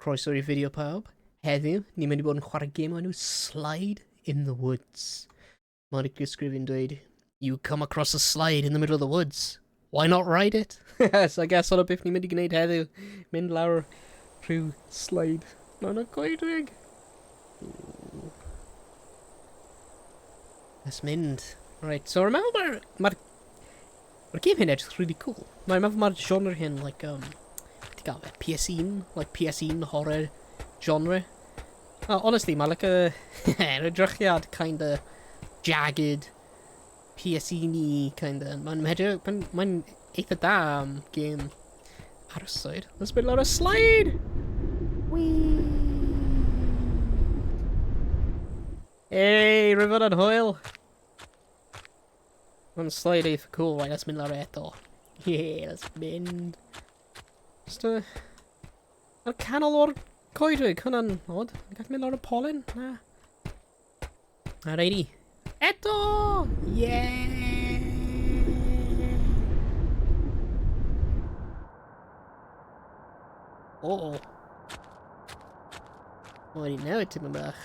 Croeso i'r fideo pawb. Heddiw, ni'n mynd i bod yn chwarae gêm o enw Slide in the Woods. Mae'r disgrifio'n dweud, You come across a slide in the middle of the woods. Why not ride it? so I guess hwnna beth ni'n mynd i gwneud heddiw. Mynd lawr rhyw slide mewn y goedwig. Let's mynd. Right, so remember mae'r ma Mae'r game hyn edrych really cool. Mae'n meddwl mae'r genre hyn, like, beth i gael fe? PS1? Like, PS1 horror genre. Oh, honestly, mae like a... yr edrychiad kinda jagged, PS1-y kinda. Mae'n edrych... Mae'n mae eitha da am game ar y side. Let's mynd lawr y slide! Whee! Hey, rwy'n fod yn hwyl! Mae'n slide eitha cool, right, let's mynd lawr eto. Yeah, let's mynd. Just a... Ar canol o'r coedwig, hwnna'n odd. Yn gallu mynd lawr y polyn? Na. Alrighty. Eto! Yeah! O. Oh. Mae wedi newid tipyn bach.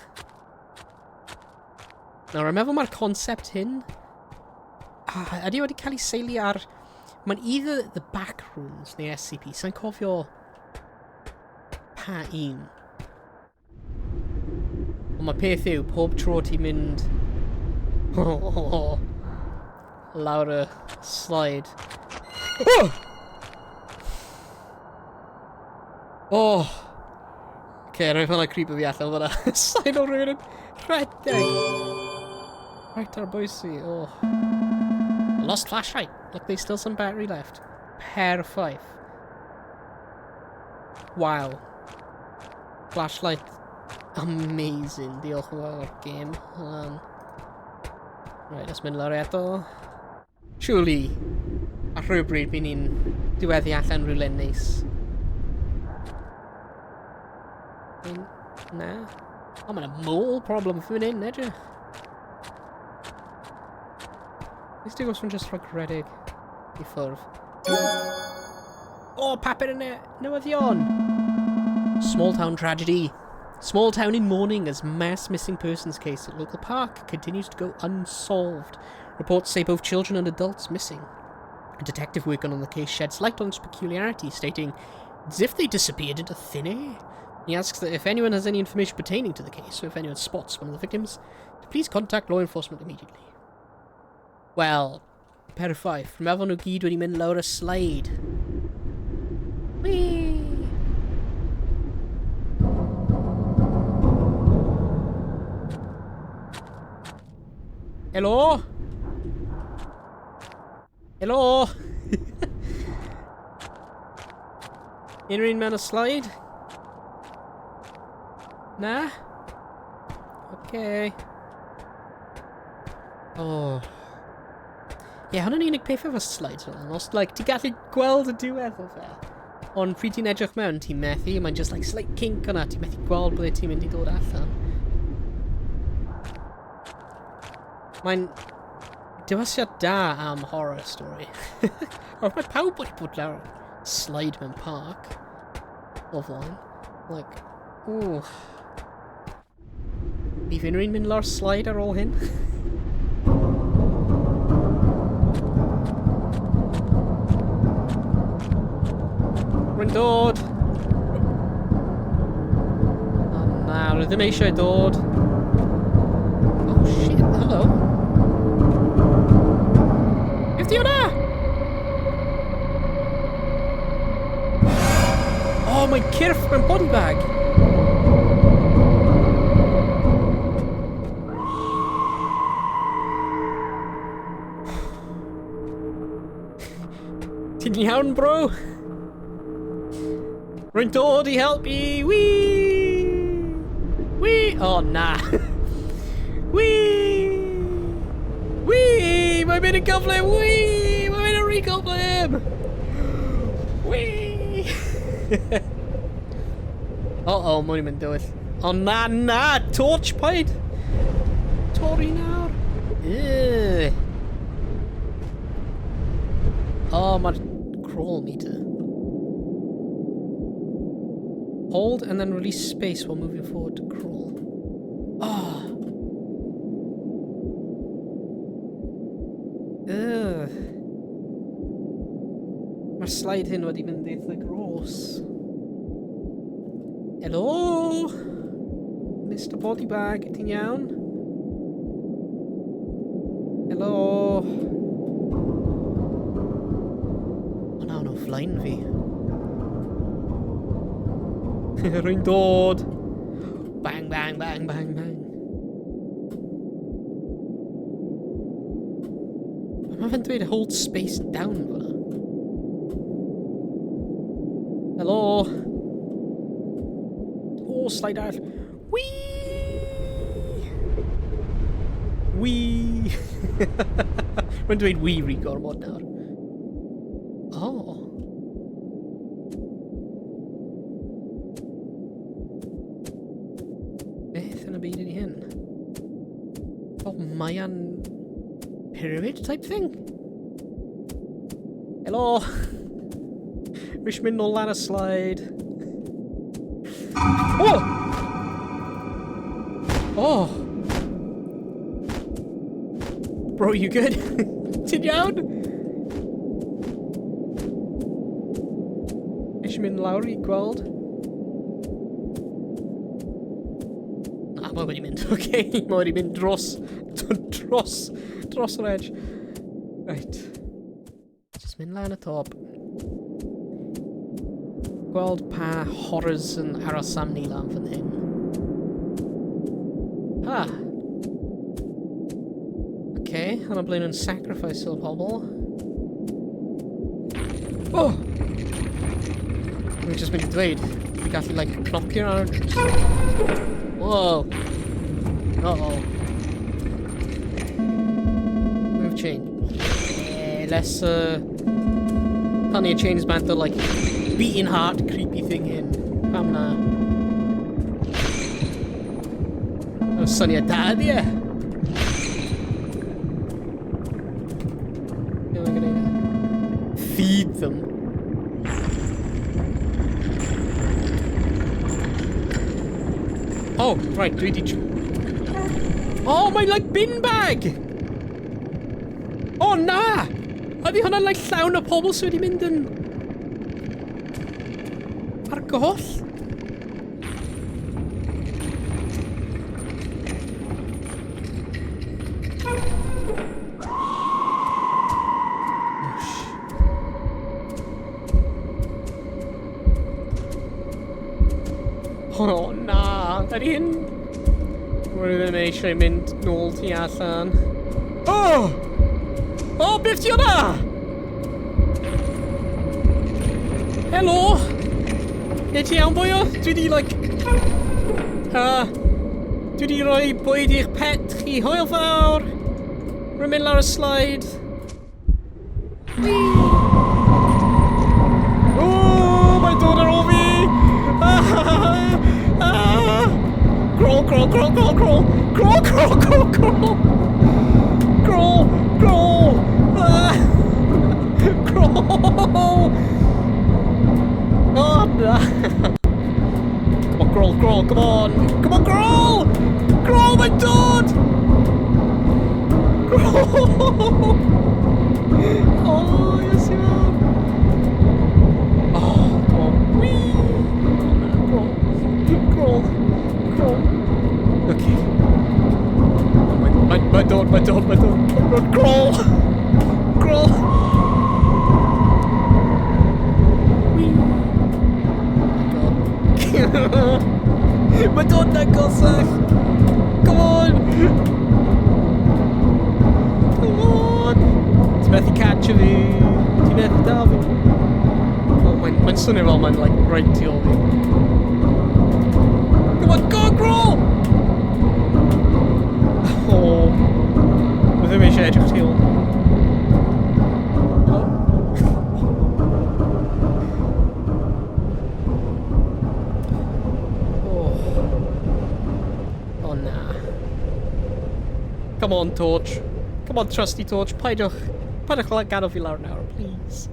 Nawr, rwy'n meddwl mae'r concept hyn... Ah, ydy wedi cael ei seili ar... Mae'n either The Backrooms neu SCP. Sa'n cofio pa un. Ond mae peth yw, pob tro ti'n mynd lawr y slide. Oh! Oh! Okay, roedd hwnna creepy fi allan fyna. Sain o rhywun yn rhedeg. Right ar bwys fi, oh. A lost flashlight. Look, there's still some battery left. Perffaith. Wow. Flashlight. Amazing. Diolch yn fawr, game. Right, let's mynd lawr eto. Surely, ar rhywbryd bydd ni'n diweddu allan rhywle neis. Na. O, oh, mae'n a mole problem fan hyn, edrych. Nes ti gwrs just rhag rhedeg i ffwrdd. O, oh, papur yn y newyddion! Small town tragedy. Small town in mourning as mass missing persons case at local park continues to go unsolved. Reports say both children and adults missing. A detective working on the case sheds light on its peculiarity, stating, as if they disappeared into thin air. He asks that if anyone has any information pertaining to the case, or if anyone spots one of the victims, to please contact law enforcement immediately. Wel, perffaith. Rwy'n meddwl nhw gyd wedi mynd lawr y slide. Whee! Helo? Helo? Unrhyw un mewn y slide? Na? Okay. Oh. Ie, yeah, hwnna'n unig peth efo slides fel yna. Os, like, ti'n gallu gweld y diwedd o fe. Ond pryd ti'n edrych mewn, ti'n methu. Mae'n just like slight kink yna. Ti'n methu gweld ble ti'n mynd i ddod allan. Mae'n dewisiad da am horror story. Ond mae pawb wedi bod lawr slide mewn park o flaen. Like, ooh. Bydd unrhyw un mynd lawr slide ar ôl hyn? Rwy'n dod! O na, rwy ddim eisiau dod. Oh shit, hello. Beth di hwnna? Oh, mae'n cyrff mewn body bag. Ti'n iawn, bro? Rwy'n dod i helpu! Wee! Wee! Oh, na. Wee! Wee! Mae'n mynd yn gyflym! Wee! Mae'n mynd yn rhy gyflym! Wee! Oh, oh, mae'n mynd dywyll. O, oh, na, na! Torch paid! Torri nawr! Ugh. Oh, mae'r crawl meter. Hold and then release space while moving forward to crawl. Oh. Ugh. Mae'r slide hyn wedi mynd eitha gross. Helo! Mr Body Bag, ti'n iawn? Helo! O na, nhw'n flaen fi. Rwy'n dod! Bang, bang, bang, bang, bang. Mae fe'n dweud hold space down fyna. Helo! O, slide arall. Whee! Whee! Mae'n dweud wee rhy gormod nawr. Oh. Beth yn y byd ydi hyn? Oh, Mayan pyramid type thing? Helo! Rwy'n mynd nôl lan y slide. Oh! Oh! Bro, you good? Ti'n iawn? Eisiau mynd lawr i gweld? Na, mae wedi mynd. Oce, okay. mae wedi mynd dros, dros, dros yr edge. Right. Just mynd lan y top. Gweld pa horrors yn aros am ni lan fan hyn. Ha! Oce, okay, hwnna ble nhw'n sacrifice o pobl. Oh! Dwi'n just mynd i dweud, fi gallu, like, cnocio ar... Whoa! Uh-oh. Move chain. Yeah, let's, Pam ni chains bant o, like, beating heart creepy thing hyn. Pam na? O, syniad da ydi e. Feed them. Oh, right, dwi di... Oh, mae'n like bin bag! Oh, na! Ydy hwnna'n like llawn o pobl sydd wedi mynd yn... Ar goll? O, na! Ydy hyn... Rwy ddim eisiau mynd nôl tu allan. Oh! Oh, beth ti o'na? Helo! Ne ti iawn, boyo? Dwi di, like... Dwi di rhoi bwyd i'ch pet chi. Hwyl fawr! Rwy'n mynd lawr y slide. O, mae'n dod ar ôl fi! Ah, ah. Crawl, crawl, crawl, crawl, crawl! Crawl, crawl, crawl, crawl! Crawl, crawl! Ah. Crawl! Oh, na! Come on, crawl, crawl, come on! Come on, crawl! Crawl, mae'n dod! Crawl! Oh, yes you are! Oh, come on. Whee! Oh, no, crawl. Crawl. Crawl. Okay. Oh, my, my, my dod, my dod, my dod. Oh, God, crawl! Crawl! Whee! Oh, my God. Mae dod na gosach! Come on! Come on! Ti'n methu catch fi. Ti'n methu dal fi. Oh, mae'n mae swnio fel mae'n like right tu ôl fi. Come on, go, crawl! Oh. Mae ddim eisiau edrych tu ôl. Oh. Oh. Oh na. Come on, Torch. Come on, trusty Torch. Paidiwch. Paidiwch gadael fi lawr nawr, please.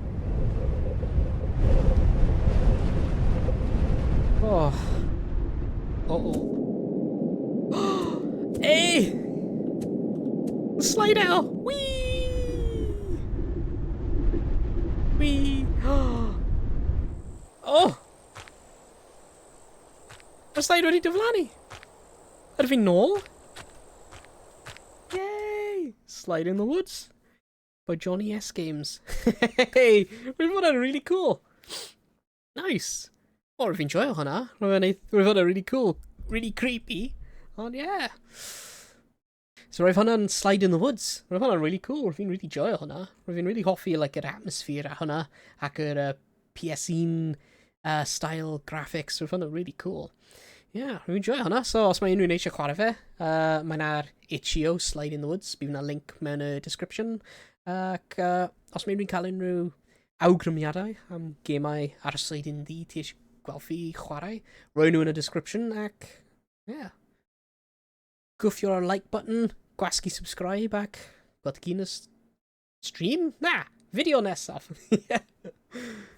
Oh. Oh. Hey! Slide out! Whee! Whee! Oh! Mae slide wedi diflannu. Ydw fi'n nôl? Yay! Slide in the Woods by Johnny S Games. Hey! Roedd hwnna'n really cool. Nice. O, rwy'n fi'n joio hwnna. Roedd hwnna'n really cool. Really creepy. Ond yeah. So roedd hwnna'n Slide in the Woods. Roedd hwnna'n really cool. Rwy'n fi'n really joio hwnna. Rwy'n fi'n really hoffi, like, yr atmosphere a hwnna. Ac yr PS1 style graphics. Roedd hwnna'n really cool. Yeah, rwy'n joio hwnna. So os mae unrhyw un eisiau chwarae fe, mae'n ar itch.io, Slide in the Woods. Bydd yna link mewn y description. Ac os mae unrhyw'n cael unrhyw awgrymiadau am gemau ar y slide ddu ti eisiau gweld fi chwarae, roi nhw yn y description ac, yeah. Gwthio'r like button, gwasgu subscribe ac gweld chi yn y stream? Na, fideo nesaf.